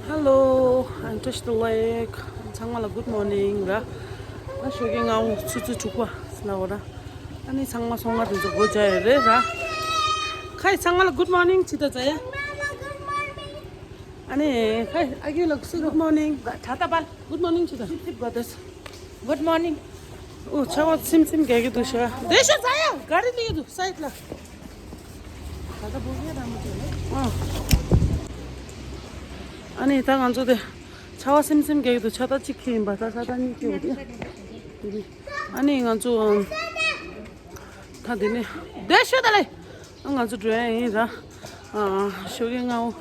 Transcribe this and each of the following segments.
Hello, I'm touch the lake. Changmala good morning ra. Na shoge ngau chuchu chukwa slawra. Ani changma songa du go jay re ra. Khai changmala good morning chita jaya. Ani khai agi lok good morning. Chata bal good morning chita. Sip goddess. Good morning. Oh, chawa sim gege du sha. Desha jaya. Gari liye du side la. Chata bogiya ramu chale. 아니 당 안줘대 차와 심심 개도 차다 치킨 바다 사다니 게 어디야 아니 안줘 다 되네 대셔달래 안줘 줘야이라 쇼갱아오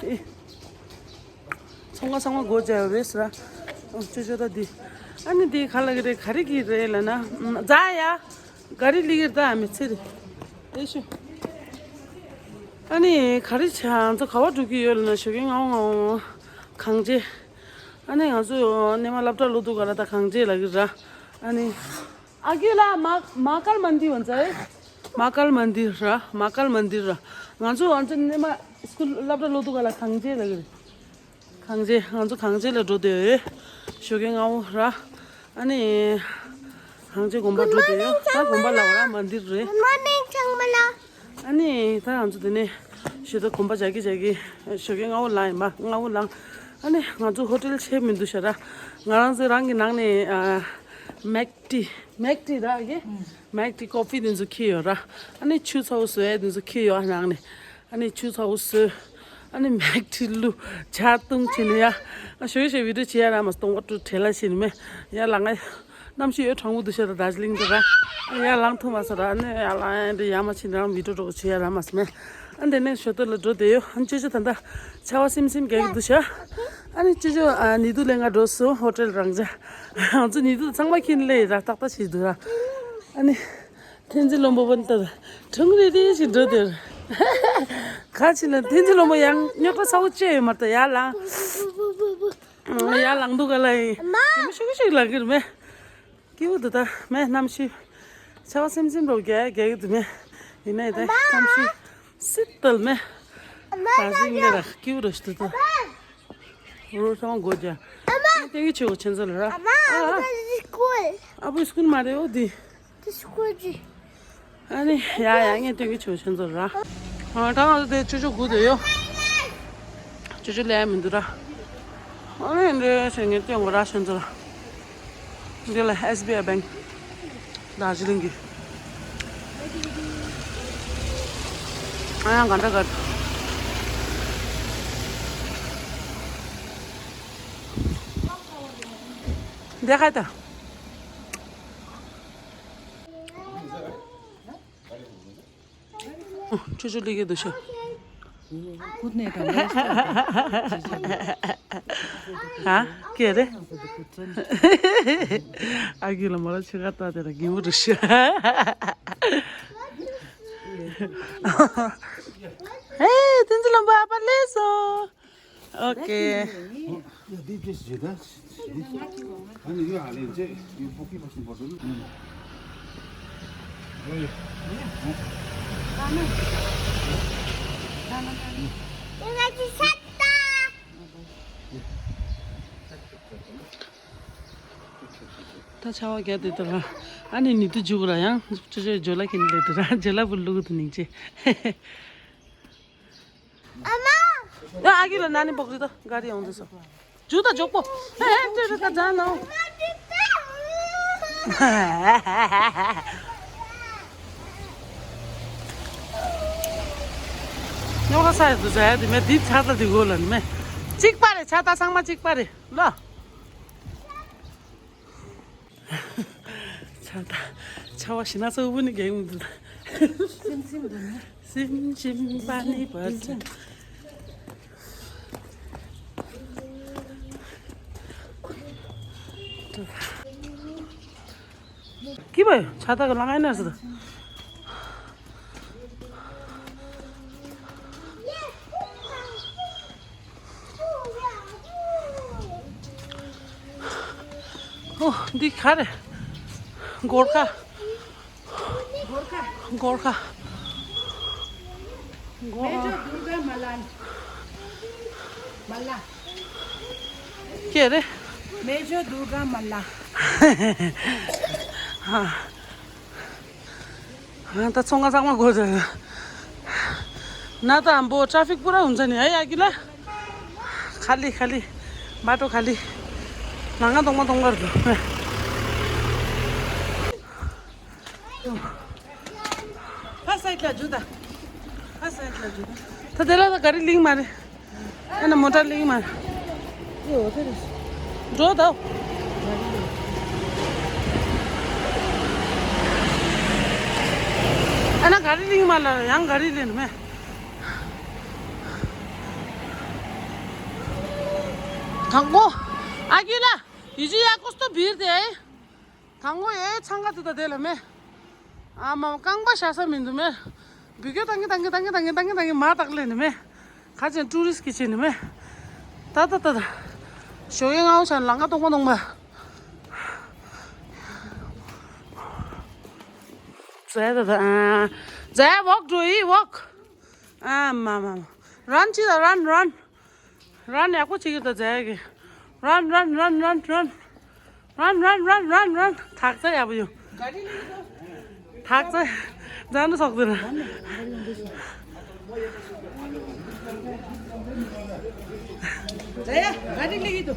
청가상화 고자 왜스라 저저다디 아니 디 갈라그래 가리기래라나 자야 가리 리기다 미치리 대셔 아니 가리차 저 가와주기 열나 쇼갱아오 강제 아니 아주 내가 랍다 로도 가라다 강제 라기라 아니 아기라 마칼 만디 원자에 마칼 만디라 아주 완전 내가 스쿨 랍다 로도 가라 강제 라기 강제 아주 강제를 로데 쇼갱아오라 아니 강제 공부 로데요 다 공부하려고라 만디르 모닝 정말라 아니 다 아주 되네 시도 공부 자기 쇼갱아오 라인 막 나오랑 아니 아주 호텔 체민도 셔라 나랑서 랑기 낭네 맥티라 이게 맥티 커피 된서 키요라 아니 추사우스에 된서 키요 낭네 아니 추사우스 아니 맥티루 자tung 치느야 쇼쇼 비도 지야라마스 동것도 텔라시네 야 랑아 남시 여 정우도 셔라 다즐링도라 야 랑토마서라 아니 알라인데 야마치랑 비도도 지야라마스메 안데네 쇼토를 줘대요 한 주주 단다 차와 심심 개도셔 아니 주주 니도 랭가 도스 호텔 랑자 아주 니도 정말 긴래 딱딱 시도라 아니 텐질롬보 번다 정리리 시도들 같이는 텐질롬보 양 녀가 사우체 맞다 야랑 야랑도 갈라이 무시무시 라기르메 기우도다 매 남시 차와 심심 로게 개도메 이네데 남시 Sittal me. Passing there, cute as to the road on Goja. Take it to Chancellor. School. Abu school Mario di. The school. Ani, yeah, I take it to Chancellor. Down the Chuchu Gudio. Chuchu Lamindra. Only in the singing thing with Russians. They'll SBI Bank. Darjeeling. 아양 간다 가. 내가 다. 주줄리게 드셔. 굿네가 아, 그래? 아기를 뭐라 치갔다 하더라. 기무르셔. Hey, tenjelam apa leso? Okay. 다 차와게 되더라. 아니 니도 죽으라야. 저 졸라 긴데더라. 졸라 불르거든 이제. 엄마. 야 아기를 나니 먹리다. 가리 온데서. 주다 족보. 에 저러다 자나. 너가 사야도 자야 돼. 매 차다 되고는 매. 찍바래 차다 상마 찍바래. 나. 차다 차와 신나서 우는 게 힘들다. 심심 많이 벌써. 기봐요 차다가 나가야 나서. 니 가래. 고르카. Major Durga Malla. Malla. के अरे Major Durga Malla. त छङ्गाछाङमा गएर न त हाम्रो traffic पुरा हुन्छ नि है अघिला खाली खाली बाटो खाली लाङा दङमा दङहरू Fast side la juda. Fast side la juda. त त्यसलाई त गाडी लिङ मारे होइन मोटर लिङ मारे Yo, what is? जो त हौ होइन गाडी लिङ मार्ला यहाँ गाडी लिनु मैं थाङ्गो आगिला हिजो यहाँ कस्तो भिड थियो है थाङ्गो ए छाङ्गा त त्यसलाई मैं आमा काङबा सासा मिन्दु मैं बिग्यो ताङ्गे ताङ्गे ताङ्गे ताङ्गे ताङ्गे ताङ्गे मा ताक्लेन मैं खाजे टुरिस्ट किचेन मैं त 쇼잉 아웃 산 랑가 동마 동마 자야다 자야 walk 조이 walk 마마 run 치다 run 야고 치기다 자야게 run 탁자 야부요 탁자 자는 속들은 Jaya, गाड़ी लेगी तो.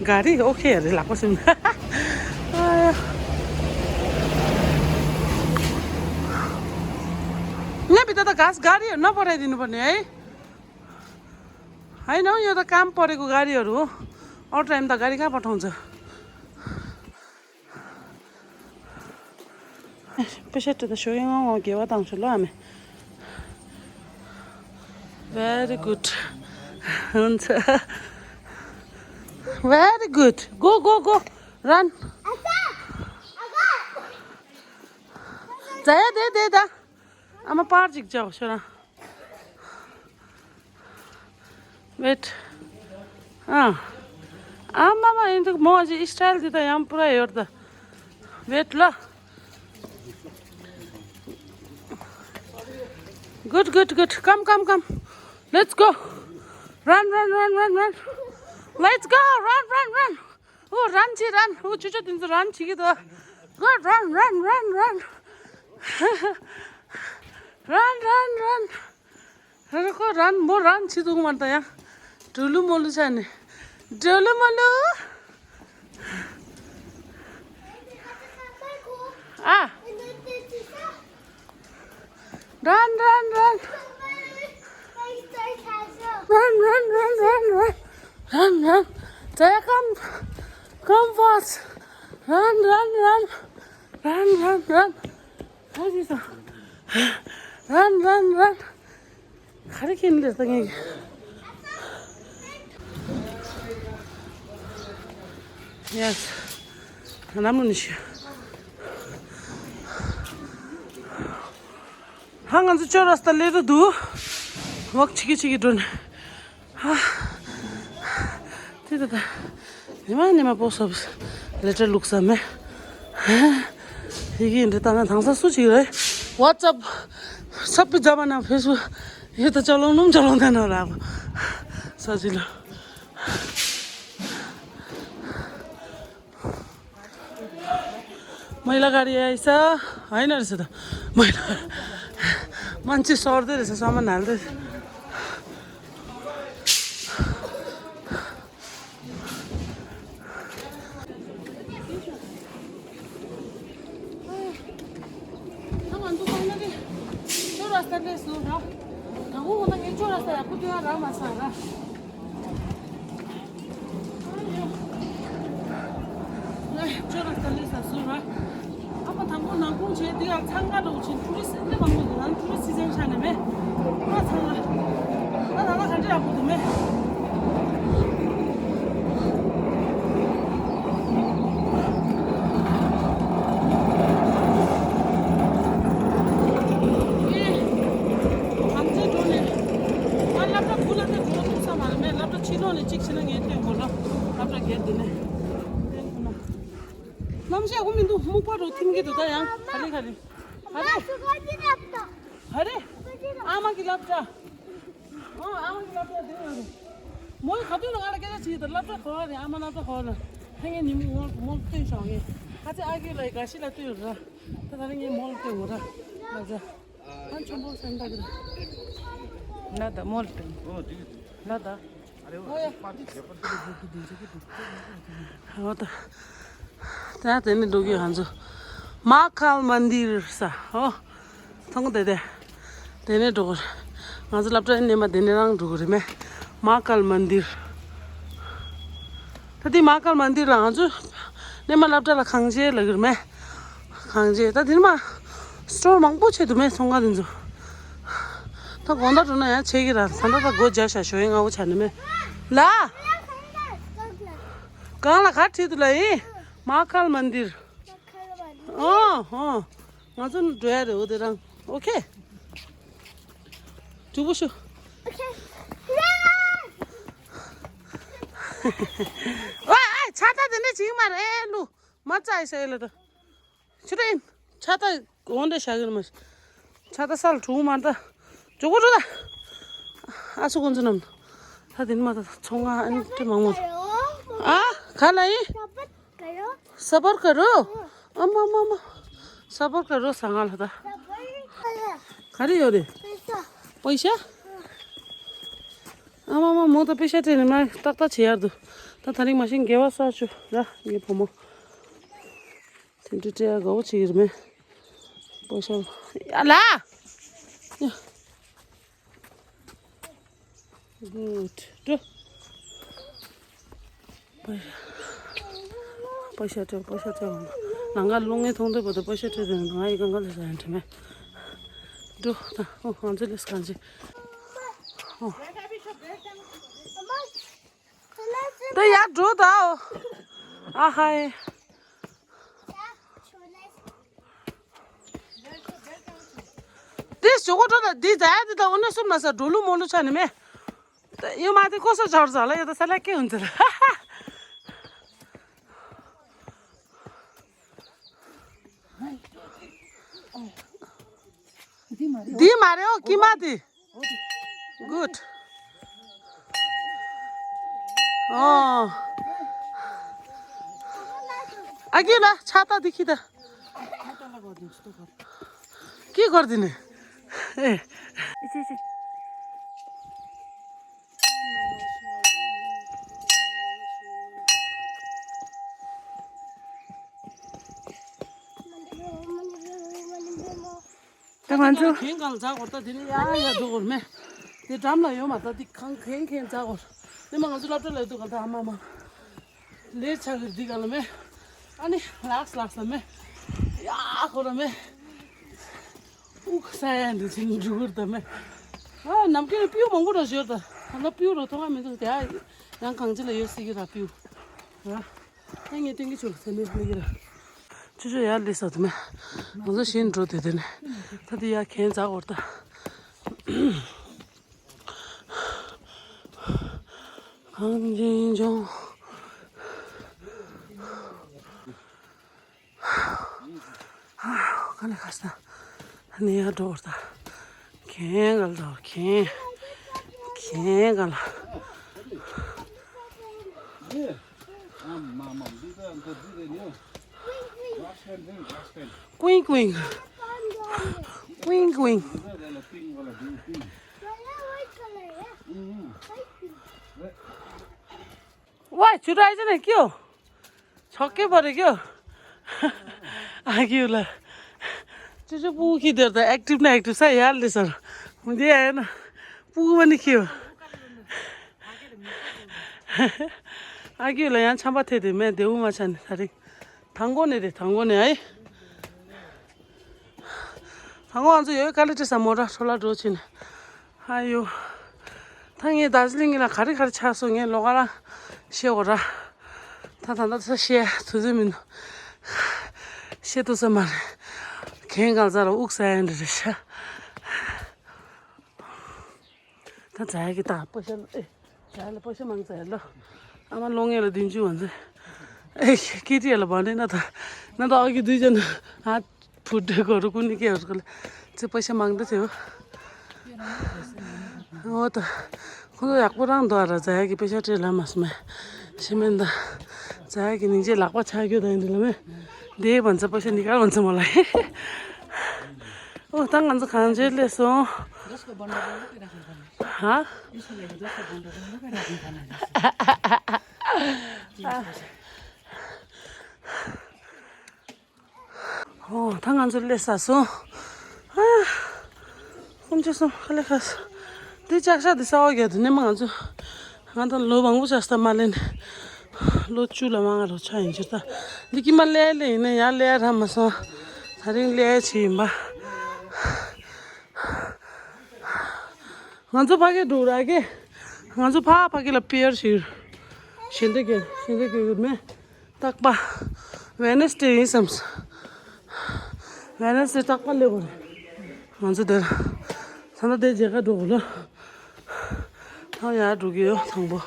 गाडी ओके अरे लाग्छ नि यहाँ भित्र त घाँस गाडीहरू नपठाइदिनु पर्ने है होइन हौ यो त काम परेको गाडीहरू हो अरू टाइम त गाडी कहाँ पठाउँछ पेसेट त 쇼잉 के वाता आउँछ ल हामी भेरी गुड हुन्छ very good go run जाया दे दा आमा पार झिक जाओ छोरा वेट आमामा यिन त म अझै स्टाइल थियो त यहाँ पुरा हेर त वेट ल good come let's go run let's go run oh run oh chuchu dinsu run chigi to good run run ko run mo run chidu manta ya dulu molu chane dulu molu run Jaya, come fast. Run. Run. Khari kin le tangi. Yes. Namun nishi. Hangan zu chorasta le du. Wak chigi don. त्यही त Nima post office letter लुक्छ मे हिँड्दै ताना थाङ्छ सुची है WhatsApp सबै जमाना Facebook यो त चलाउनु पनि चलाउँदैन होला अब सजिलो मैला गाडी आइछ होइन रहेछ त मैला मान्छे सर्दै रहेछ सामान हाल्दै 남자하고 민도 못 봐도 팀게도 다양. 가리. 수건이나 अरे आमा की लप्चा आमा की लप्चा दे म खतु लगाएर के छ त लप्चा खो रे आमा लप्चा खो न थे नि म त्यही सँगै आज आगे लाई गासीला त्यो र त तले मल त्यो हो र लजा अनि चुम्बो सेन्टा गिरा Nada, molto. Nada. हो त त्यहाँ चाहिँ नि डोगी खान्छु महाकाल मन्दिर छ हो थङ दे देने डोगर आज लप्टा नेमा देने रङ डोगरे में महाकाल मन्दिर तति महाकाल मन्दिर हान्छु नेमा लप्टा ला खाङजे लगेर में खाङजे त दिनमा स्टोर मंगपु छ तुमे सँगा दिन्छु त गन्दा टुन यहाँ छेगिरा सन्दा त गो ज्यासा सोइङ आउ छाने में ला कहाँ ला खाट थी तुलाई महाकाल मन्दिर हजुर ड्रायर हो त्यो रङ ओके चुबुसु ओए छाता दिने छिङमा ए लु मजा आइसक्यो त छिटो इन छाता होन्दै सागरमा छाता साल ठुमा त जोगो जोदा आसु गुन्छ नम था दिन मा त छोंगा अनि त्यो मंगो आ खालाई सबर करो अम्मा अम्मा सबर करो सांगाल था खरी हो रे पैसा अम्मा अम्मा म त पैसा थिएन मा तक त छियार दु त थरी मसिन गेवा साछु र ये पमो तिनटे गौ छिर में पैसा अला गुड टु पैसा थियो नंगा लुङे थोंदे बद पैसा थियो नंगा ई गंगा ले जान्थे में दु त ओ अन्जलिस कान्जी त यार ड्रो त आ हाय दिस जोगो त दि जाय त उनी सुन्न छ ढुलु मोलु छ नि मे यो माथि कसो चढ्छ होला यो त साला के हुन्छ र दी मारे हो कि माथि गुड अघि ल छाता देखि त के गर्दिने ए मान्छे खेङ जागोर त दिने या दोगोर में त्यो ड्राम यो मा त दि खेङ जागोर त्यो म हजुर लप्टा लै दोगोर त आमा ले छ दिगल में अनि लास्ट में या खोर में उख साया दिन जुगुर त में नमके पिउ मंगु र छ त न पिउ र त म त त्या yang 강질 요 시기라 पिउ र 땡이 줄 텐데 여기라 주저 야리서도 먼저 신조 되네 다디야 괜찮아 왔다 강진종 가네 갔다 아니야 돌다 갱갈다 갱갈 Queen. Why? Should I say क्यों? छक्के परे क्यों? आगे उला जो पूकी देर था एक्टिव ना एक्टिव सा यार ले सर मुझे है ना पूक बनी क्यों? आगे उला यहाँ छापा थे मैं देवू मचान थारी 당고네 아이 당고 안서 여기 갈리트사 뭐라 솔라 도치네 아유 당에 다슬링이나 가리가리 차송에 로가라 시오라 다단다서 시에 두즈민 시도서 말 갱갈자로 욱사야는데서 다 자야겠다 버셔 잘 버셔 망자로 아마 롱에로 딘주 원세 ए केटीहरूलाई भने न त अघि दुईजना हात फुटेकोहरू कुनै केहरूको 저 पैसा माग्दै थियो हो त खुद 약보랑 더 알아 자기 पैसा ट्रेला मासमा सिमेन्ट 자기 निजे लाग्पा छाग्यो दाइनले दे भन्छ पैसा निकाल भन्छ मलाई ओ तङ भन्छ खान चाहिँ लेसो हा 어, 당한 줄 냈었어. 아, 혼자서 할래 가서. 네 작사도 싸우게도 내 망아주. 한단 로방부 자스타 말린. 로출라 망아로 차인지다. 니기만 레레네 야레 하면서 다른 레치 마. 한주 파게 돌아게. 한주 파게 피어 시. 신데게 그러면 딱 봐. Wednesday 있음스. Wednesday 딱 빨리 오래. 먼저 들. 산다 대제가 도로. 타야 두기요 당보.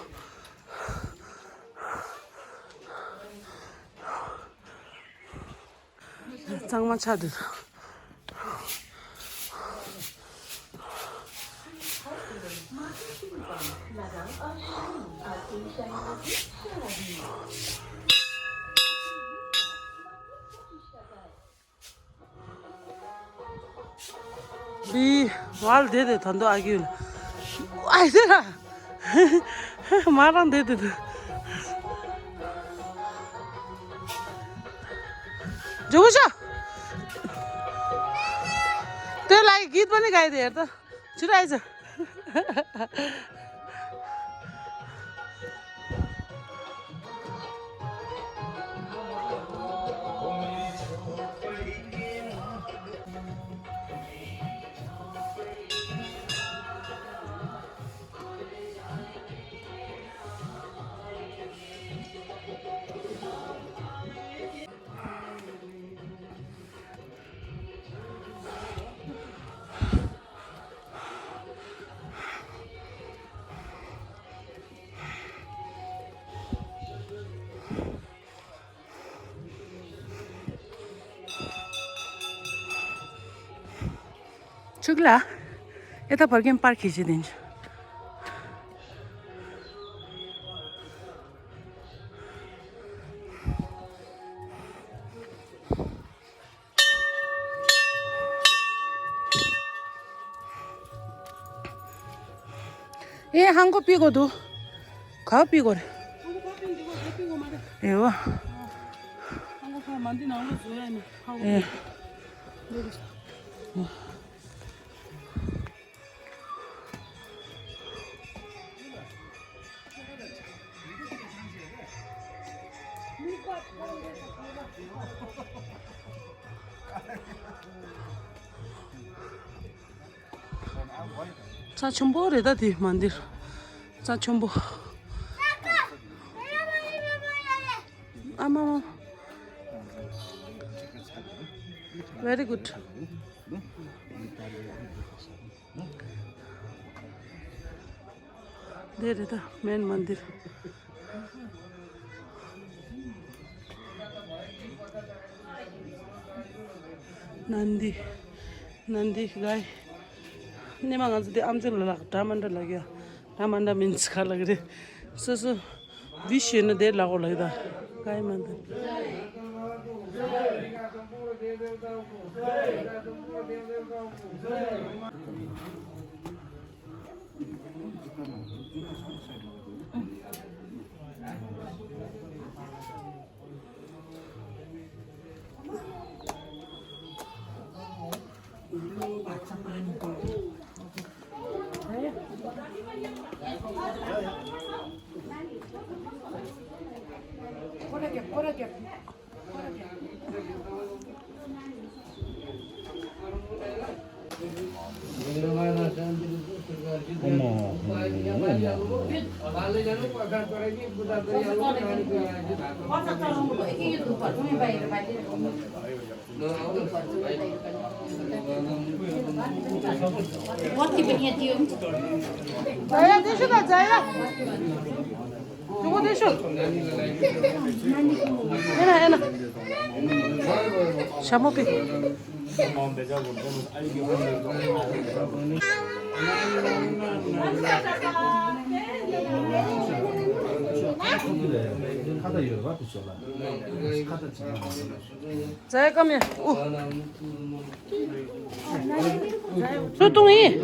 장만 차들. 비 왈 데데 단도 아기울 아이들아 말안 데데 जोशा त्यो लागि गीत पनि गाइदे हेर त छिटो आइज चुग्ला यता फर्किम पार्क खिचिदिन्छु ए 한거 피고도 가 피고래 에와 한거 다 만디 나오는 줘야네 예 자 첨보래다 디 만들 자 첨보 아마 very good देरेदा मेन मंदिर नंदी गाय ने मांगा तो आमचे लग टामंडा लगे टामंडा मीन्स खा लग रहे सो विषय न दे लागो लगदा गाय मंदिर What even yet you? 자야 대셔다 자야 누구 대셔 에나 샤모피 자야 come here. 소똥이.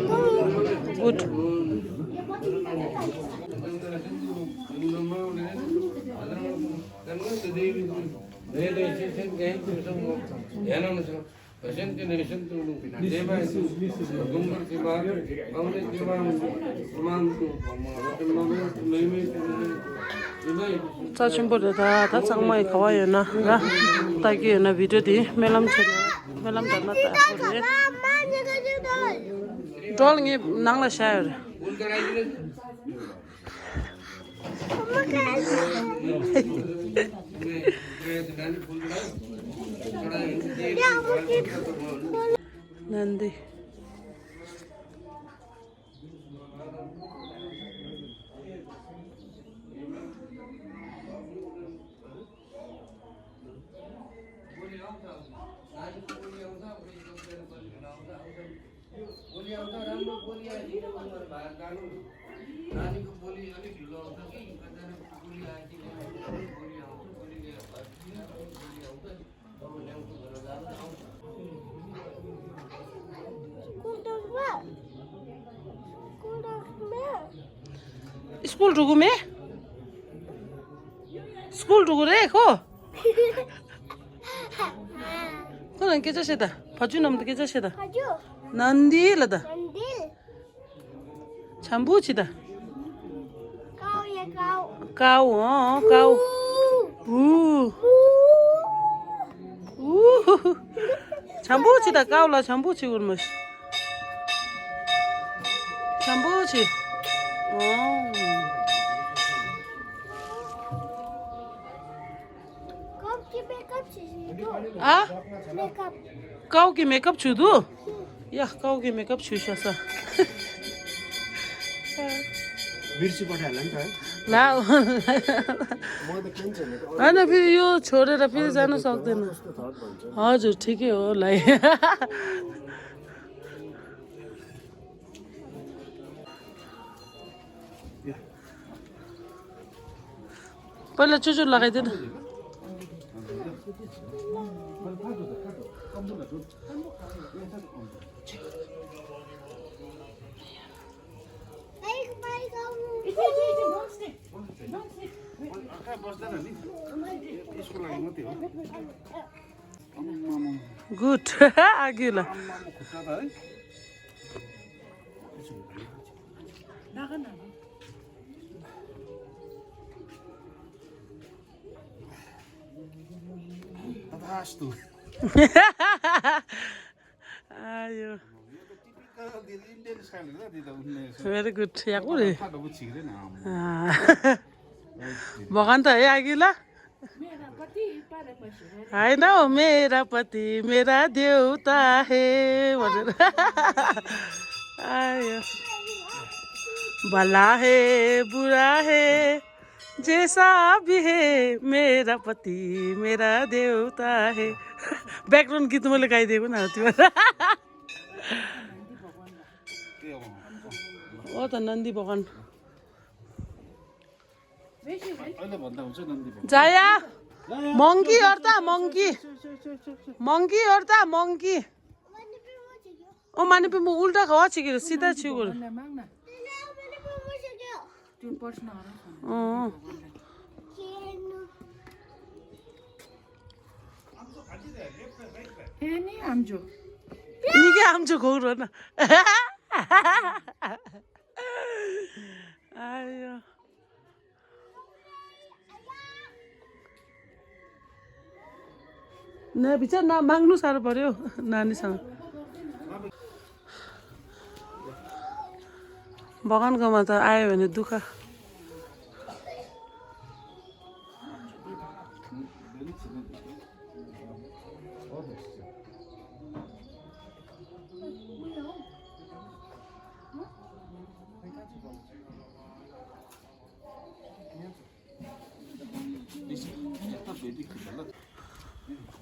Good. 자 준비를 다 장마에 가와요 나 딱이요 나 비디오디 멜람 채널 멜람 단나 다 그래 Mama, 내가 돌링이 낭라 샤요 난데 school रुगु में स्कूल रुगु रे खो 그는 깨자시다 봐주놈도 깨자시다 가죠. 난디라다 안돼. 참부치다 가오야 가오. 까우 까우 우 참부치다 까울라 참부치 그러면 참부치 컵기 메이크업 치시고. 아 메이크업. 까우기 메이크업 주도 야 까우기 메이크업 주셔서 मिर्ची पठाइहाल्ला नि त है ला म त किन्छ नि होइन फेरि यो छोडेर फेरि जानु सक्दैन कस्तो थट भन्छ हजुर ठिकै हो लाई पहिला चुचुर लगाइदिनु बस्दैन नि यसको लागि मात्रै हो गुड आगिला खुट्टा त है तथास्तु आयो इन्डियन स्टाइल हो दिदा उन्ने भेरी गुड या कुरे फाटो छिक्दैन भगवान त है आगिला होइन हो मेरा पति मेरा देउता हे भनेर आयो भला है बुरा है जैसा भी है मेरा पति मेरा देउता है ब्याकग्राउन्ड गीत मैले गाइदिएको न त्यो हो त नन्दी भगवान अहिले भन्दा हुन्छ नन्दी जाया मंकी अर्ता मंकी मंकी अर्ता मंकी ओ माने पे म उल्टा खवा छिकेर सिधा छिगुर निकै आमचो घौर न आयो न बिचार न माग्नु साह्रो पर्यो नानीसँग बगानकोमा त आयो भने दुःख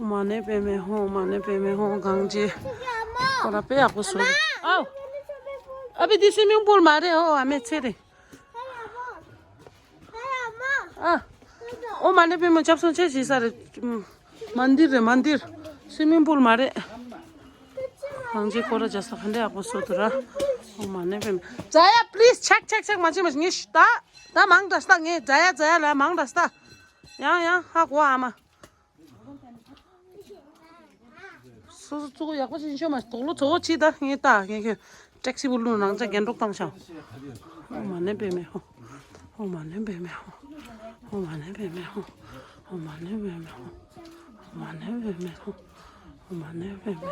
Mane pe me ho gangji. Mama. Kora pe ako so. Au. Abi di swimming pool mare ho ame chere. Ah. O mane pe mo chapson che ji sare mandir swimming pool mare. Gangji kora jasa khande ako so tura. O mane pe. Jaya please check machi ngish da mang da sta nge Jaya la mang da sta. Ya ha kwa ama. 저거 약간 신시하면 돌로 저거 치다 했다 이게 잭시 블루 낭자 겐록 당샤 오만네 베메 오만네 베메 오만네 베메 오만네 베메 오만네 베메 오만네 베메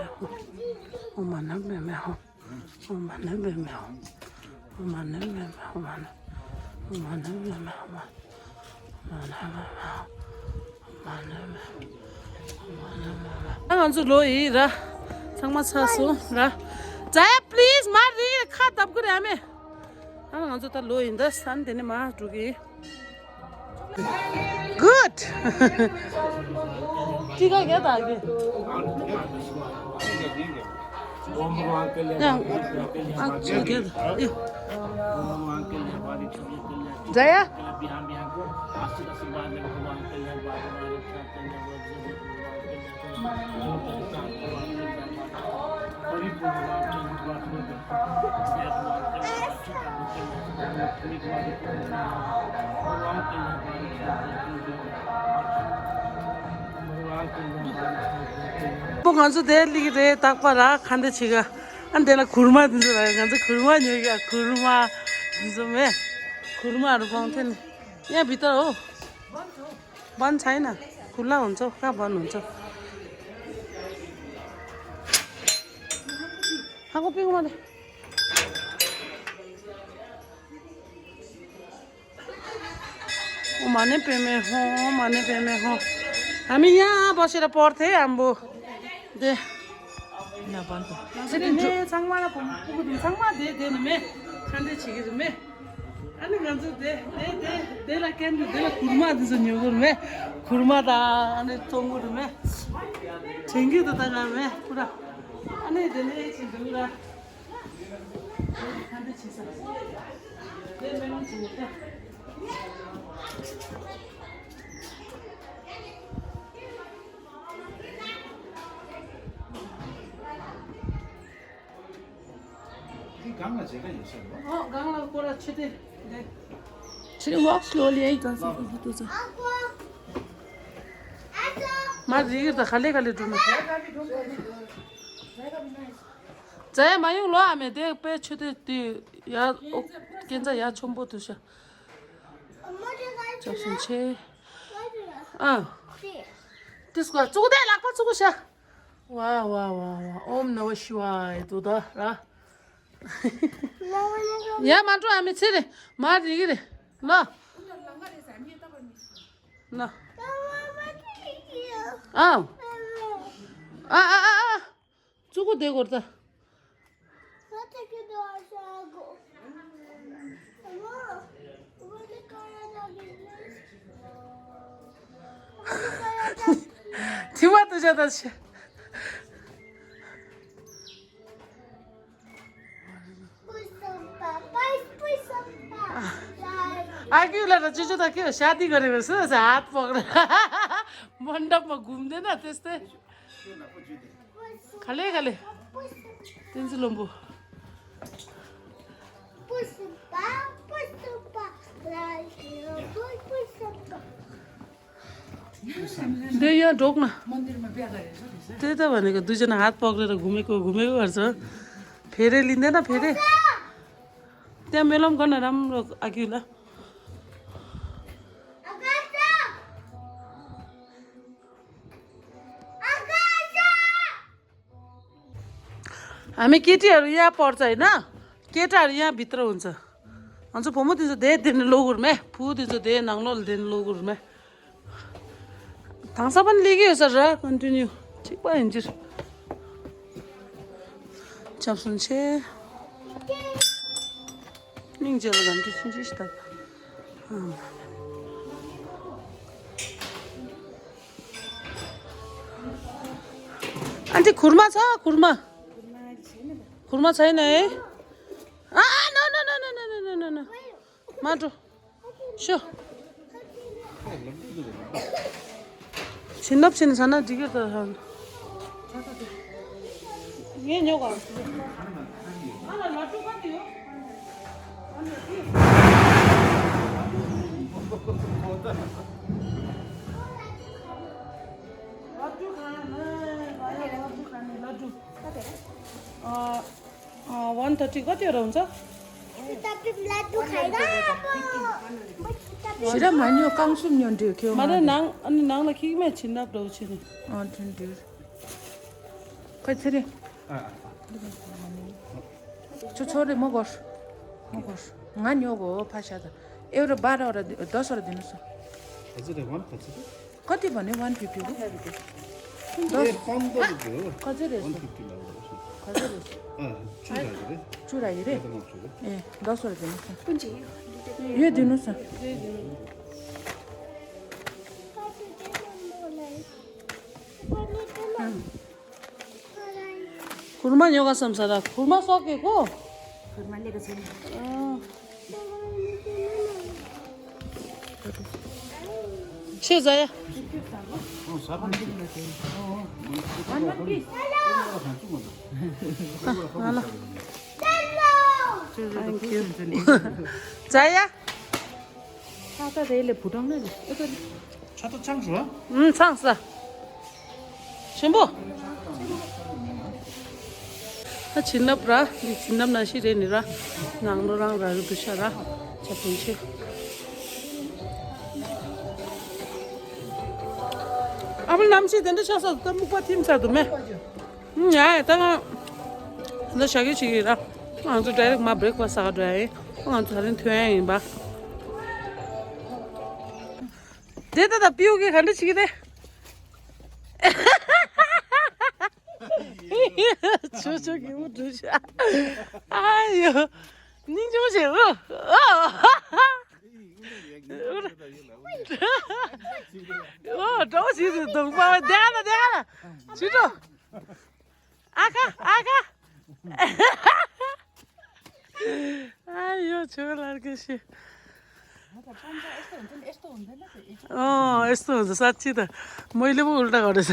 오만네 베메 오만네 베메 오만네 베메 오만네 베메 Anganzu loi ra sangma sasu ra Jaya please ma ri kha tab gure ame anganzu ta loi inda san dene ma dugi good tiga ge da ge yang achu ge Jaya ganzu de li re tak para khande chiga andela khurma dinjo ra ganzu khurma nyoga khurma dinjo me khurma ru bangthen ya bitar ho ban chaina khula huncha ka ban huncha hago pigu male o mane peme ho हामी यहाँ बसेर पढ्थे हाम्रो they यहाँ बन्द ने छाङमा पुगु छाङमा they मे खान्दै छिगिर मे अनि गन्जु दे ला केन दे ला खुरमा दिस न्युगुर मे खुरमा दा अनि टोंगुर मे छेंगी त ता मे पुरा अनि देले छिगुरा खान्दै छिसा they main छिगुरा Gangla 제가 있어요. Gangla kora chide. Chide walk slowly ai ta sa to sa. Ma ri ta khale dun. Jaya mayung lo ame de pe chide ti ya genza ya chombo to sha. Chapsun che. Tisko chude lakpa chugo sha. Wa. Om Namah Shivaya to da ra. Ya mantu ami chire ma digire la na chugo de gorda Tima to jada che आगिला र जुजु त के शादी गरेपछि हात पक्रेर मण्डपमा घुम्दैन त्यस्तै खाले तिनसु लम्बु they यहाँ ढोक्न त्यही त भनेको दुईजना हात पक्रेर घुमेको गर्छ फेरे लिँदैन फेरे त्यहाँ मेलम गर्न राम्रो आगिला हामी केटीहरू यहाँ पर्छ हैन केटाहरू यहाँ भित्र हुन्छ अन्त फोमो दिन्छ दे दिन लोगुरमे फु दिन्छ दे नंगलोल दिन लोगुरमे थांसा पनि लिग्यो सर र कन्टिन्यू ठीक भयो हिँड्छु 잡순체 닝제를 감기 신지시다 आन्टी खुर्मा छ खुर्मा खुर्मा छैन है no no no no no no no no माटो सो छिन्न छैन ठिकै त यही न्यौ घर लट्टु कति हो लड्डु खाने लड्डु 130 कतिवटा हुन्छ लड्डु खाइरा 싫어 많이요 깡순년도 기억. माने नाङ अनि नाङलाई केमा छिन्न ब्राउछि नि 텐데. 같이. 저 छोरे 먹었어. ngani yogo 파샤다. 에uro 12 10 ora दिनुस्. हजुर वान हजुर कति भन्यो 150 को? ए 15 दियो कजरे 150 लाउँछ कजरे चुरा चुराइ हजुर रे ए 10 ora दिनुस् यो दिनुस् खुर्मा योगा सम्सारा खुर्मा सकेको खुर्मा लिएको छैन छे जाया जाया 사다 데일레 부당네 차도 창수야? 상스 전부 진납라 진납나 시레니라 낭로랑 라르 두샤라 자pun치 아블 남시 된데 차서 또 묵바 팀 사도매 야 땅아 너 샤기 치기라 아, 또 다이렉트 마 브레이크파스트 하더라. 아, 또 다른 퇴행 봐. 대다다 비우게 가르치게 돼. 저기 웃으셔. 아유, 닝좀 오세요. 저기서 동파 대하나. 진짜. 아가. 아유, 저걸 알겠지. यस्तो हुन्छ साँच्ची त मैले पो उल्टा गरेछ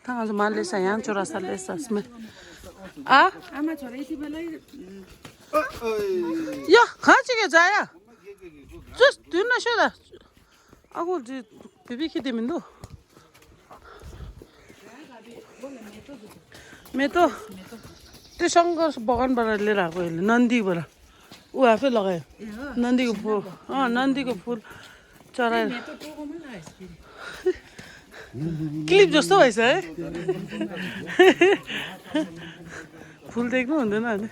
माले छ यहाँ चौरास्ताले यसमा आमा छोरा यति बेलै या खाँची के जाया जस दिन न सोदा अगो बिबी के दिमिन्दो मेतो त्यो शङ्कर बगानबाट लिएर आएको अहिले नन्दीबाट ऊ आफै लगायो नन्दीको फुल नन्दीको फुल चराएर क्लिप जस्तो भएछ है फुल देख्नु हुँदैन अनि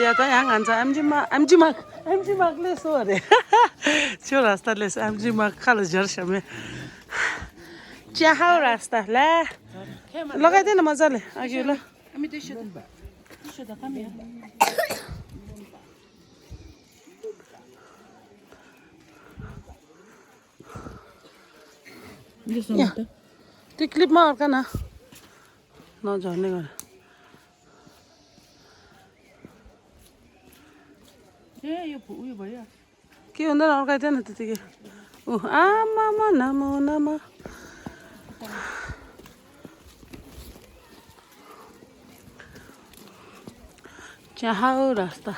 या त यहाँ हान्छ एमजी मागले यसो अरे त्यो रास्ताले एमजी माग खालो झर्स्यामे चिया रास्ता ला लगाइदिएन मजाले अघि ल हामी त्यसो त कमी त्यो क्लिपमा अर्का न नझर्ने गर यो उयो भयो के हुँदैन अर्काइदिएन त्यतिकै आमा नामो नामा चाहो रास्ता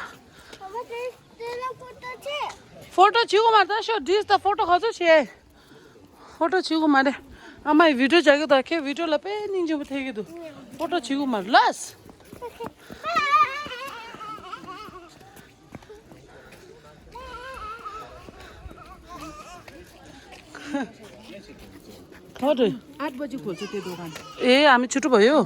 फोटो छिगो मार्दा सो डिस त फोटो खचो छे फोटो छिगो मारे आमा वीडियो जाके त के वीडियो ला पे निंजो थे के दो फोटो छिगो मार लस अरे 8 बजे खोल्छ त्यो दोकान ए हामी छुट्टो भयो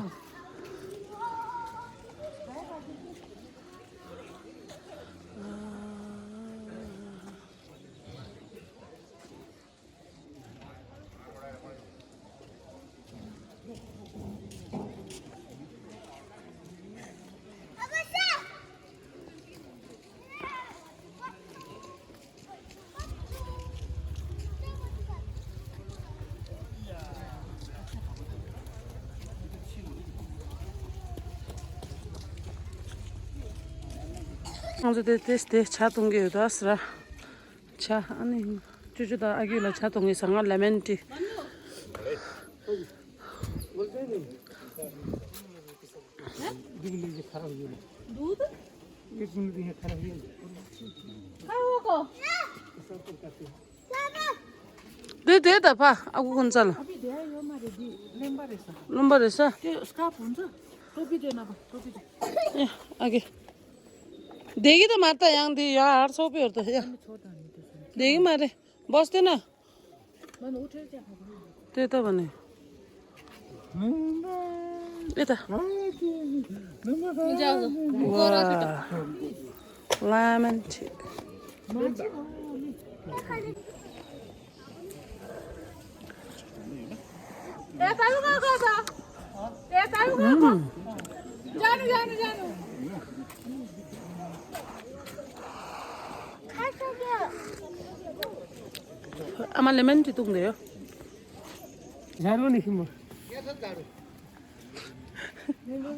어제 테스트 차 동계도 왔으라. 차 아니 주주다 아기라 차 동계 상한 레멘티. देता पा आगु कौन चल नंबर ऐसा आगे देगी तो मारता यहाँ दी यार 800 पे होता है देगी मारे बस देना देता बने देता लामन 아마 레몬티 뚱돼요. 잘못 힘어.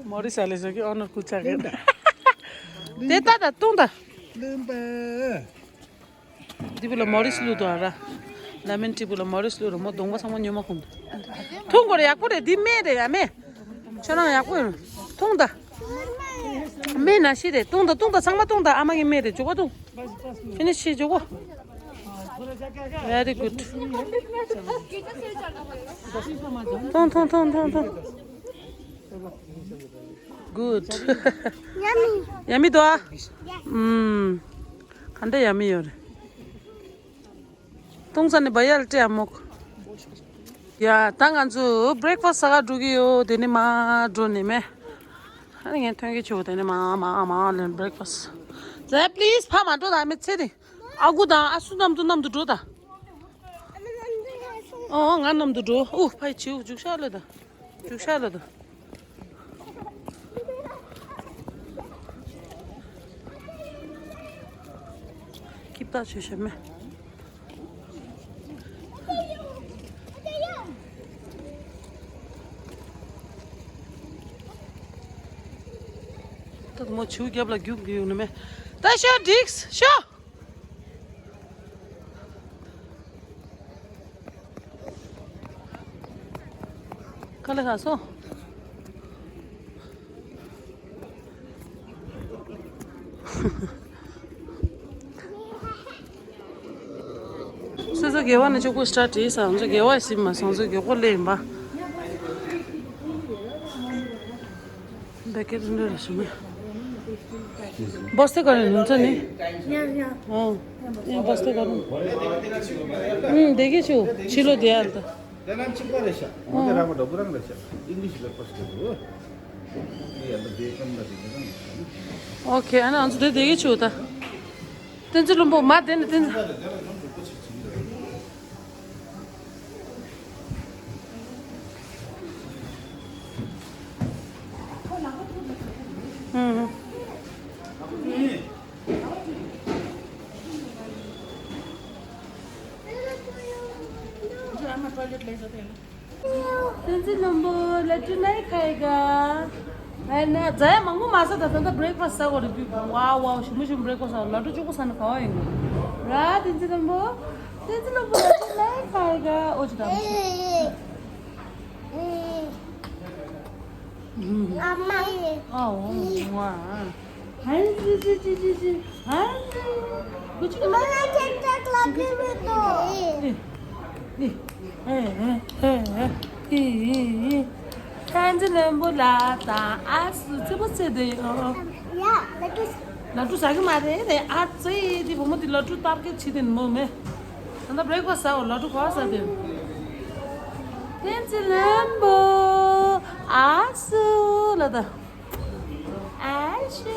머리 살려서 기 어느 구차게. 됐다 뚱다. 름바. 디불로 머리 슬루도 알아. 레몬티 불로 머리 슬루로 뭐 동바 상만 요마 콤. 통고래 약고래 디메래 야메. 저랑 약고 통다. 메나 시대 통다 상마 통다 아마게 메래 저거도. 피니시 저거. Very good. 통. Good. Yummy. Yummy doa. 간데 yummy 통산에 bayal te amok. Ya tanganzu breakfast saga dugiyo deni ma drone me. Hani ngen tongi chu deni ma len breakfast. Za please pama do da me chedi. 아구다 아수남도 남도 줘다 안 남도 줘오 파이 치우 죽샤르다 깊다 조심해 또뭐 치우 잡라 규규네 다시 딕스 쇼 칼에 가서 그래서 개화는 조금 스타트해서 이제 개화 있으면 선수 개화 내봐 백개는 열심히 버스 가는 괜찮니? 버스 가는 되게 좋 치료 돼야 한다 Dalam cepat resha. Mungkin ramai dobrang resha. English lepas tu. Iya, berdekat lagi kan. 오케이, 아나 안주 되게 좋다. 던질로 뭐 맛되네, 던질. 응. 던질 넘버 Laddu नहीं खाएगा है ना जाए मंगू मासा था तो breakfast सा कर भी वाव शुम ब्रेकफास्ट लड्डू चुको सन खाएंगे रात 던질 넘버 लड्डू नहीं खाएगा ओ जुदा 엄마. 와 한지 그치가 엄마 진짜 던질은 몰라다 아스 저번에도요 야, 나도 लड्डू सागे मारे रे आज चाहिँ दी भमति लड्डू तारके छिदिन ममे अन्त ब्रेकफास्ट हो लड्डू खास दे तेन्चे लम्बो आसु लदा आसु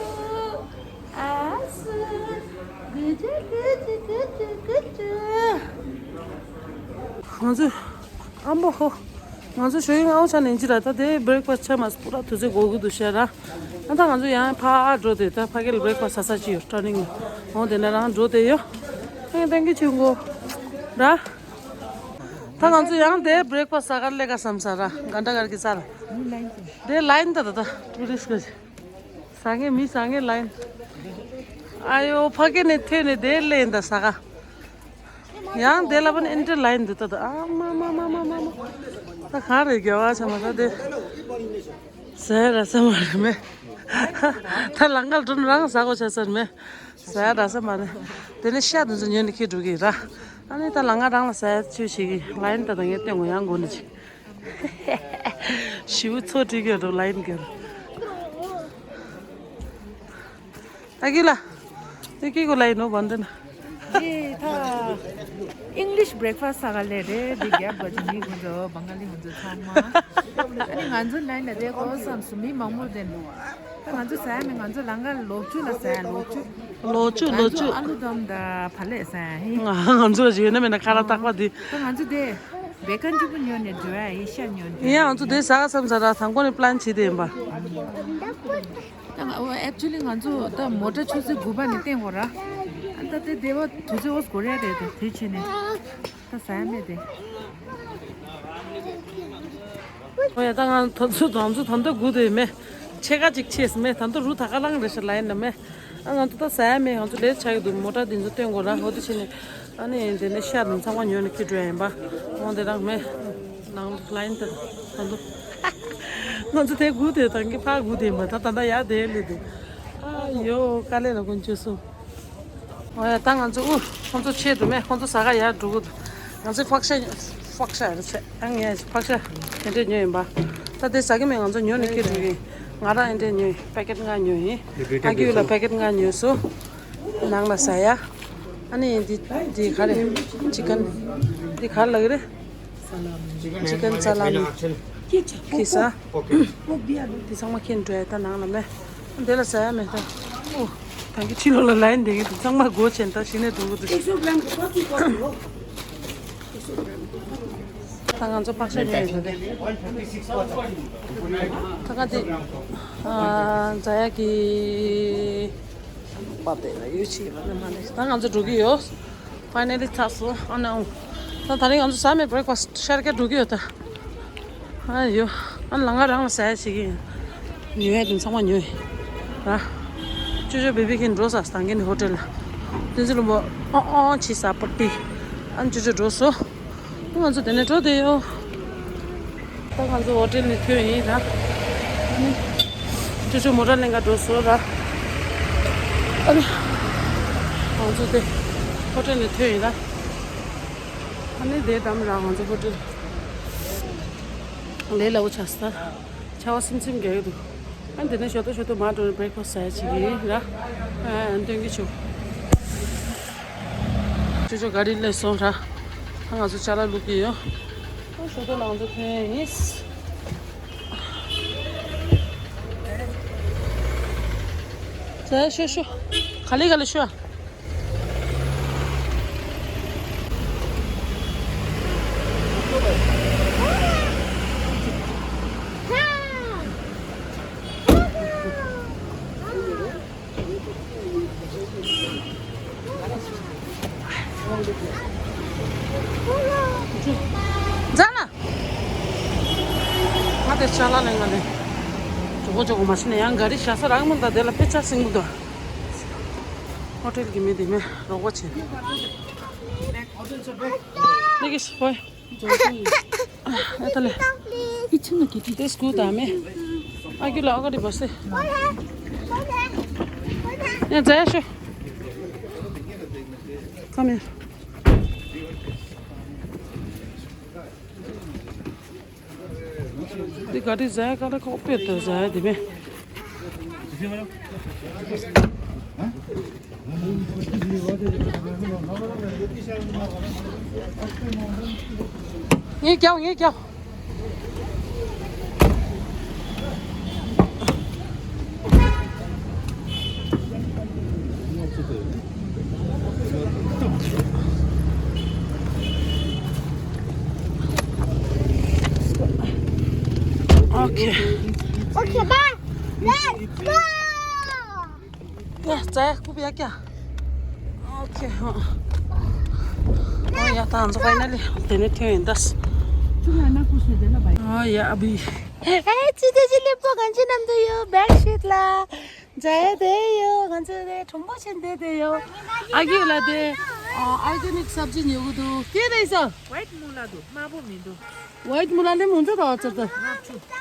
गुड हजुर आम्बो हो हजुर शोइङ आउँछ नि जिराता दे ब्रेकफास्ट छ मास पुरा तुझे गोगु दुशरा अन्त हजुर यहाँ फा ड्रोते त फाकेल ब्रेकफास्ट सासा छि टर्निङ हो देना रा ड्रोते यो थ्यांक यू छिंगो रा ता हजुर यहाँ दे ब्रेकफास्ट सागर लेका समसारा घंटा करके सारा दे लाइन त टुरिस्ट को सांगे me Sange line 아유 파게네 테네 델레인다 사가 양 델라번 엔터 라인 됐다 아마마마마마 다 가르 겨와 참아데 세라 사마르메 다 랑갈 둔랑 사고 쳤었메 세라 사마르 델레 샤드 좀 연기 두기라 아니 다 랑가랑 사 주시기 라인 다당에 땡고 양고는지 시우토 디게도 라인 겨 아기라 이게 거 라인 너 반드나 다 English breakfast 사갈래 돼 비게 버지니 군저 방갈리 군저 참마 아니 간저 라인 내 거선 수미 먹물된 간저 사면 간저 랑갈 로추나 사 로추 알루덤다 팔레 사 안저 지네 맨날 가라 딱 봐디 간저 돼 베칸 주분 연에 줘야 이샤 연 야 안저 대 사가 삼사라 상권의 플랜 지대 봐 actually 간저 다 모터 추스 구반이 된 거라 안다데 대와 도저 옷 고려야 돼 대체네 다 사야면 돼 뭐야 당한 던수 던도 구데메 체가 직치했으면 던도 루타가랑 그래서 라인네 안한테 또 사야면 안저 내 차이도 모टा 딘저 된 거라 어디시네 아니 이제 내 샤는 상관 요는 키드야 봐 뭔데랑 나 라인 때 던도 먼저 대구대 당기 파구대 뭐 다다다 야 될리데 아요 깔래라 건주소 와 당한저 혼자 체도메 혼자 사가 야 두고 한저 faksa angya faksa ende nyoy ba tade sagi me nganzo nyone ke dugi ngara ende nyoy packet nga nyoy agi la packet nga nyoso nang la saya ani di khale chicken di khal lagre chicken salami kisa di sangma ken dre ta nang la me ande la saya me ta tangi chilo la line de sangma go chen ta shine dugu 당한 좀 박사님이 돼. 당한지 자야기 밥대나 유치만 만에 당한 좀 두기요. 파이널리 탔어. 아나 나 다른 건 사메 브레이크파스트 샤르게 두기였다. 아유 안 랑아랑 사야지. 뉴에 좀 상관 뉴에. 아 주저 베비킨 로사 스탄겐 호텔. 진짜로 뭐 치사 퍼티. 안 주저 로소. 먼저 되네 저도요. 딱 한저 호텔에 튀어이다. 저저 모랄랭가 도서라. 아니. 먼저 돼. 호텔에 튀어이다. 아니 내 담으라 먼저 호텔. 내려고 찼다. 차와 심심 게도. 안 되네 저도 마도 브레이크파스트 해야지라. 안 되게 줘. 저저 가리를 쏘라. 한가서 잘라볼게요. 저도 나온다 테니스. 자, 쇼. 갈리 쇼. 자나. 아들 잘라내가네. 저거 맛있네. 양가리 샤서랑 뭔가 내가 배차 생구도. 호텔 김에디면 로고치. 내게 스포. 에탈레. 이층은 기티 데스쿠 다음에. 아기로 아가리 봤어. 야 자야쇼. Come here. Die Gatti sei gerade kopiert, da sei die mir. Nghe kêu. Okay, bye. Let's go. Ya, saya kupiak ya. Okay. Oh ya, tahan so finally. Tene das. Oh ya, abi. Hey, Chide Chile po kanchi nam do yo bed sheet la. 자야 돼요. 간절해. 정보신데 돼요. 아기라데. Organic सब्जी नि हो दो के रहेछ White mula do, mabu mi do. White मुलाले पनि हुन्छ त अचार त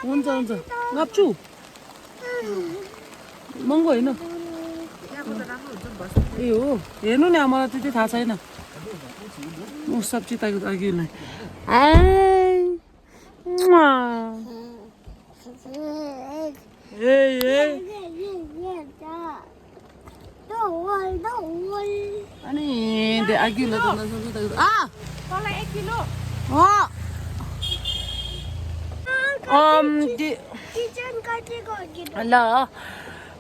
हुन्छ हुन्छ ngapchu महँगो होइन त्यहाँको त राम्रो हुन्छ नि बस। ए हो हेर्नु नि मलाई त्यति थाहा छैन म सब्जी ताको अघि नै ए ए अनि दे अघि ल त सब्जी ताको तँलाई 1 किलो किचन कतिको किलो ल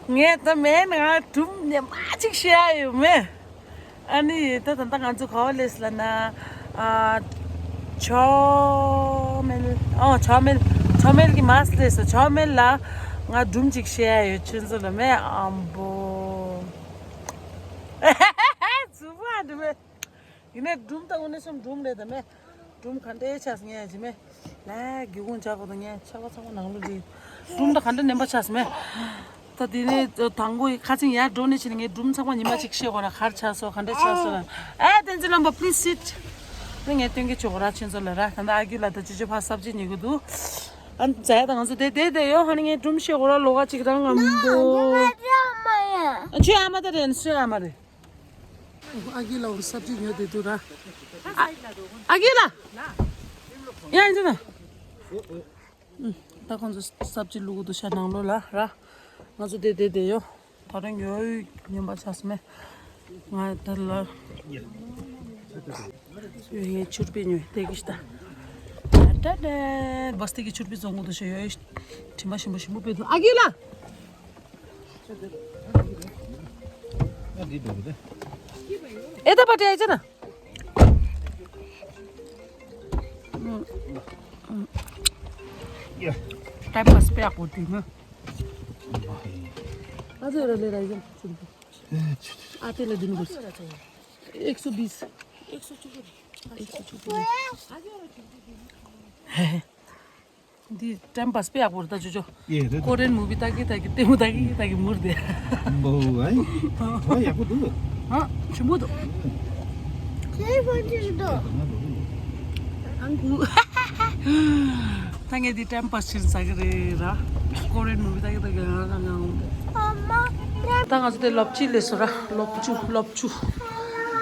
यहाँ त मेन ठुम माछिक स्यायो मे अनि त त गान्छु खलेसला न छमेल कि मास लेस छमेल ला nga dumchik स्यायो चुन्जो ल मे अम्बो सुबु आदमे इने दुम त उनी सम दुम ले त मे दुम खण्डे छास न्या जिमे ला गिगुन जाको त न्या छको छको नांगलो दि दुम त खण्डे नेम्बा छास मे त दिने 당고 खाचिङ या डोने छिने दुम छको निमा छिक्से गरा खार छासो खण्डे छासो ए तेन्जु नम्बर प्लिज सिट नगे तेंगे छोरा छिन्जो ल रा खण्डे आगिला त जिजु फा सब्जी निगु दु अन जाय त गन्छ दे यो हनिगे दुम से गरा लोगा छिकदङ अम्बो छि आमा त रेन से आमा रे आगिला और सब्जी न्यो दे दुरा आगिला यहाँ आइज न त कन्छ सब्जी लुगु दुसा नांलो ला रा नजु दे यो तरङ यो निम्बा छासमे मा तल यो छुर्पी न्यो देखिस्ता टाटा बस्ती की छुर्पी जंगु दुसा यो ठिमा सिमो सिमो पे आगिला यतापट्टि आइज न टाइम पास पे आएको थिएँ अझ एउटा लिएर आइज छुर्पी आतेलाई दिनुपर्छ 120 दि टाइम पास पे आएको त जुजो कोरियन मुभी ताकि तेमु ताकि मुर्दे बहु है हो याको दु छिमुदो Tange di tempas chin sagre ra Korean movie ta kita tanga jute lopchi lesora lopchu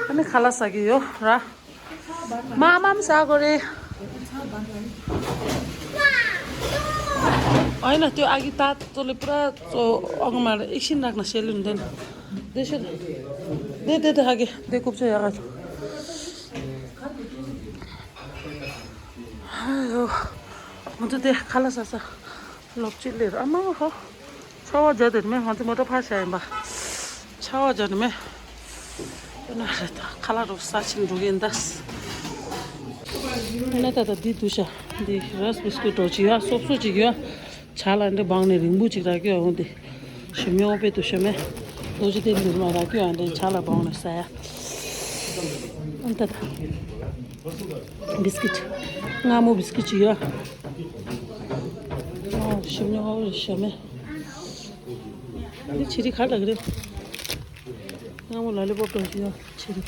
ani khala sagiyo ra mamam sagore हैन त्यो आगी तातोले पुरा अगमा एकछिन राख्न सेल हुँदैन देशो दे आगे दे कुप्छ यार आयो मुझे दे खाला सासा लपचिले आमा हो छवा जदर में हां मोटो फासाय बा छवा जन में ना त खाला रो साचिन रुगेन्दास ना त दि दुसा दि रस बिस्कुट हो छिया सोप्सो छियो छाला ने बांगने रिंबु छिरा के होंदे शम्यो पे तो शमे दोजे दिन मा राख्यो अनि छाला बांगने साया अन्त बिस्किट ngamo बिस्किट छियो शम्यो हो शमे नि छिरी खा लग रे ngamo लॉलीपॉप तो छियो छिरी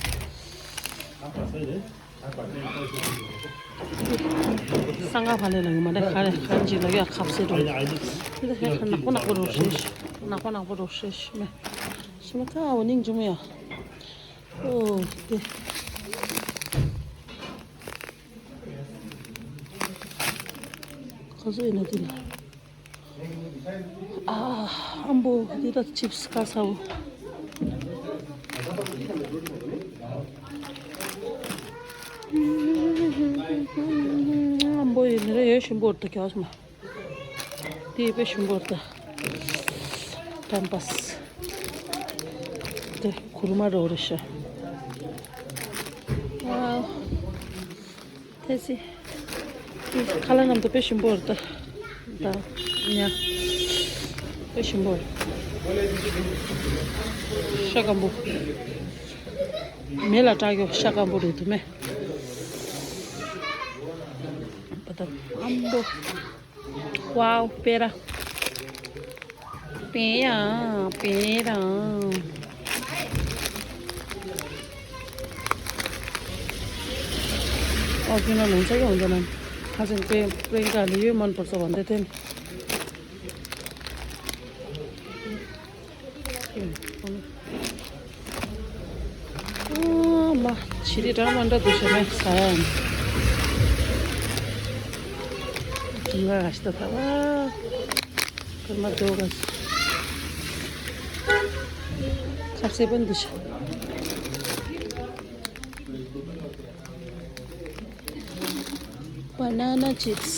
सांगा फाले लगे माने खाने लगे खापसे तो इधर नाको रोशेश में सुनता वनिंग जुमिया ओ दे खजो इन दिला अम्बो दिदा चिप्स का साउ Boy nereye şumborta ki asma. Diye be şumborta. Tampas. De kuruma doğruşa. Wow. Tesi. Kalanam da be şumborta. Da ya. Be şumbor. Şakambu. Mela tagyo şakambu dedim me. Ambo. Wow, pera. 빼야 빼라. किन हुन्छ कि हुँदैन खासमा चाहिँ प्रियङ्काले यो मनपर्छ भन्दै थियो नि ल छिरी टमाटर दुसैमा सायन जुवा घाँस त थाहा घरमा जो घाँस खासै पनि दुस banana chips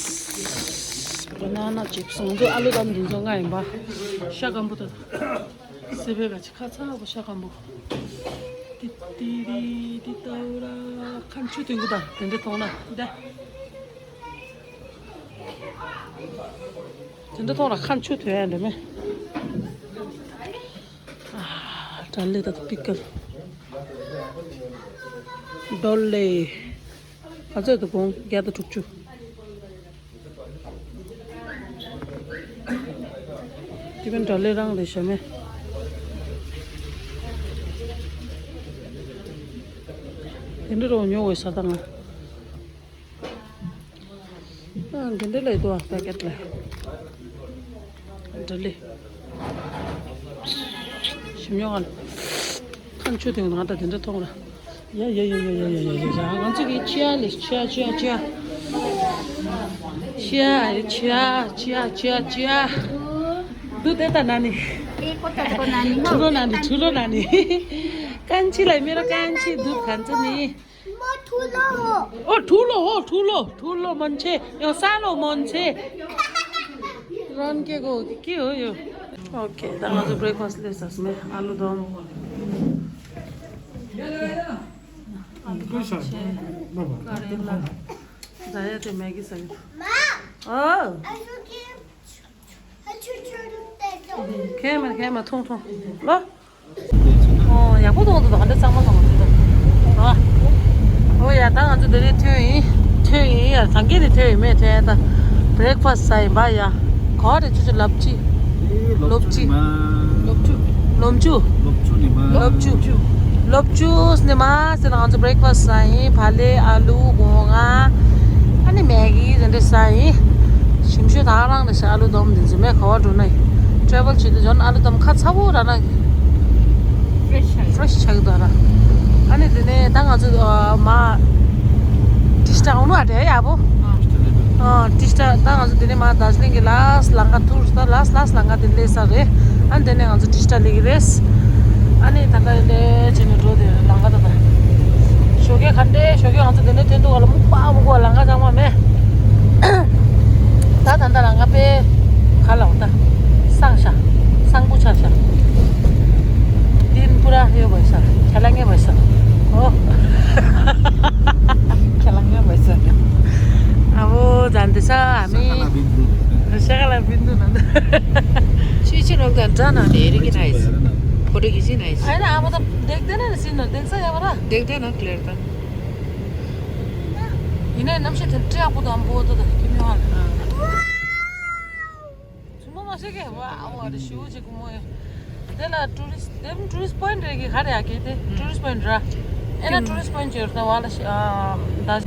먼저 알루담 dinjonga imba 샤간부터 세배 같이 카차하고 샤간부 띠띠리 띠따우라 칸추 된거다 근데 통나 네 근데 통나 칸추 돼야 되면 아 달래다 피클 돌레 가져도 공 걔도 죽주 지금 달래랑 되셔면 근데로 오뇨 사다가 근데 레도 패켓 레 달래 심령한 칸추 되는 하다 된다 통라 야야야야야야야 간직이 치아리 치아 두대다 나니 줄어 나니 깐치라 मेरो कान्छी दुध खान्छ नि ठुलो मान्छे यो सानो मान्छे रन्केको के हो यो ओके आज ब्रेकफास्ट ले ससमे आलुदम जाया त्यो म्यागी सके खेमा 통 ल 야구도 한데 짱만 먹는다 야 당아주 되게 퇴이 당기리 퇴이메 퇴다 브레이크파스트 사이 바야 거래 주주 럽지 럽주스네 마스 당아주 브레이크파스트 사이 발레 알루 공아 아니 매기 전데 사이 심슈 다랑 데 알루 덤 dinjime 거두네 트래블 치도 전 알루 덤 카차보라나 fresh chagdara ani dine tang aju ma tista unu ate yabo tista tang aju dine ma darjeeling ke last langa tour sta last langa din le sare an dine aju tista ligres ani takale chine ro de langa da shoge aju dine tendo gala mu pa mu langa jama me ta tanda langa pe khala hota sangbu chasha दिन पूरा यो भइस खेलाङ्गे भइस हो खेलाङ्गे भइस अब जान्दैछ हामी सेकाला बिन्दु नन्द चिचिन जान्छ न हेरिकिन आइस फोटो खिचिन आइस हैन अब त देख्दैन नि सिनहरु देख्छ यहाँबाट देख्दैन क्लियर त हिने नम्से थ्री आपु도 안 보여도 김요한 정말 맛있게 와 아무리 쉬우지고 뭐 देला टुरिस्ट पोइन्ट रे के खरे आके थे टुरिस्ट पोइन्ट रा एना टुरिस्ट पोइन्ट हेर्दा वाला दाज